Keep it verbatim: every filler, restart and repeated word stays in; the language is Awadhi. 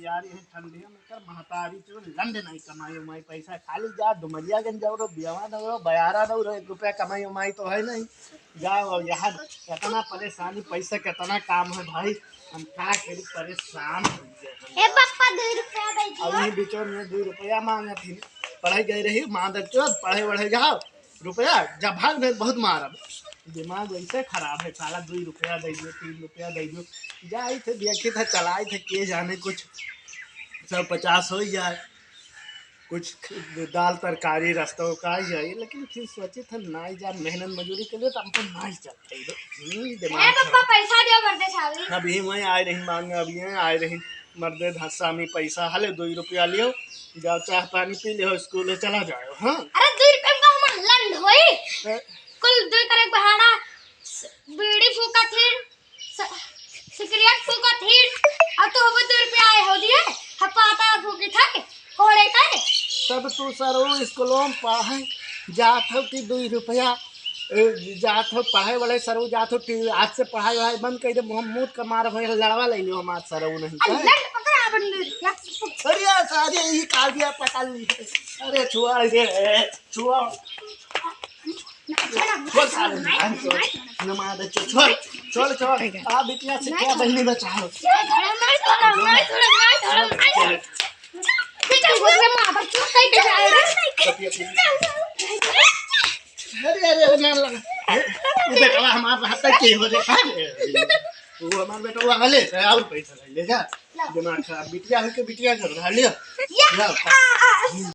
यार, ये ठंडिया में कर महतारी चो लंड नहीं कमाई उमाई पैसा, खाली जा डुमरियागंज जाओ रो, बियावान हो रो, बयारा दो रो, एक रुपया कमाई उमाई तो है नहीं। जाओ अब यार, कितना परेशानी, पैसा कितना काम है भाई, हम का करी, परेशान हो गए हम। ए पप्पा, दो रुपया दे दियो। अब ये बीचो में दो रुपया मांगा थी, पढ़ाई गई रही, मादर चोद, पढ़े वढ़े जाओ, रुपया जब भाग में बहुत मारब। दिमाग वैसे खराब है साला, दो रुपया दे दियो, तीन रुपया दे दियो, जाई थे देखी था, चलाई थे, के जाने कुछ सौ पचास हो जाए, कुछ दाल तरकारी रस्तों का ही जाए, लेकिन फिर सोचे थे ना जा, मेहनत मजूरी के लिए तो हमको ना ही चलते ही। हम्म, ए दिमाग पप्पा, खराब। पैसा दियो, मर्दे छावी। अभी वहीं आए रही मांगे, अभी हैं आए रही मर्दे धस्सा में पैसा, हले दो रुपया लियो, जाओ चाह पानी पी लियो, स्कूल चला जाओ। हाँ। अरे, दो रुपया में का हमार लंड होई? ए? कुल दो करे बहाना, स-, बीड़ी फूका थी, स-, सिगरेट फूका थी, अब तो हमें दो रुपया आए हो दिए, हम पाता फूकी था, कोड़े का है। तब तू सरऊ स्कूलों में पढ़े जात हो कि दो रुपया, ए, जात हो पढ़े वाले सरऊ जात हो, टी-, आज से पढ़ाई वढ़ाई बंद कर दे, हम मूत का मार भइल लड़वा ले लियो हमार सरऊ नहीं अरे तो। लड़ पकड़ अपन दो रुपया। अरे सारे ये काल दिया पकड़ ली। अरे छुआ रे, छुआ। छोड़ सारे, नहीं, छोड़। नमाज दे, छोड़, छोड़, छोड़, छोड़। आ बिटिया से क्या बहनी बचाओ। अरे, अरे, अरे, ना लगा। ए, वो बेटवा हमार रहता है, के हो रे? हाँ, वो हमार बेटवा हले, और पैसा ले, ले जा। दिमाग खराब, बिटिया है के बिटिया कर रहा, ले। या, ला। आ, आ, आ।